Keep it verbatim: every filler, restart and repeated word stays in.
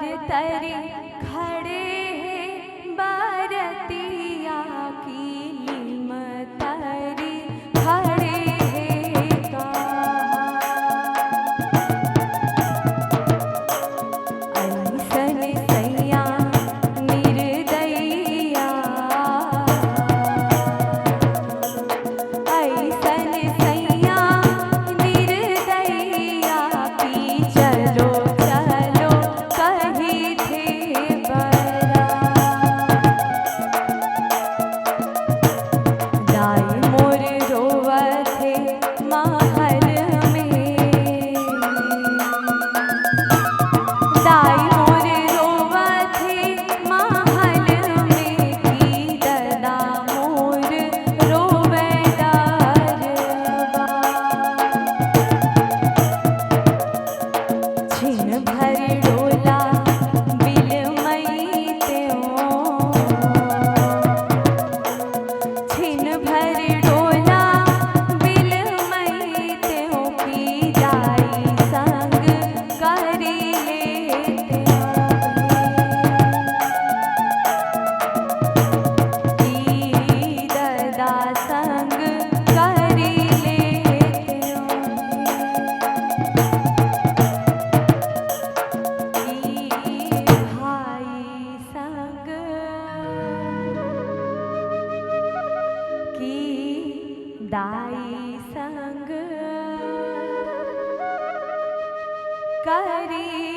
तरी खड़े हे बरतिया की लीम तरी खड़े हे का। अइसन सैया निर्दयिया, अइसन सैया निर्दयिया की चलो चलो कहिथे बरा। दाई मोर रोवत हे महल में, दाई मोर रोवत हे महल में की ददा मोर रोवे डरवा। छिन भर डोला बिलमई तें ओ, छिन भर डोला बिलमई तें ओ की दाई संग करी लेते ओ। की ददा संग करी लेते ओ। की भाई संग, की दाई संग करी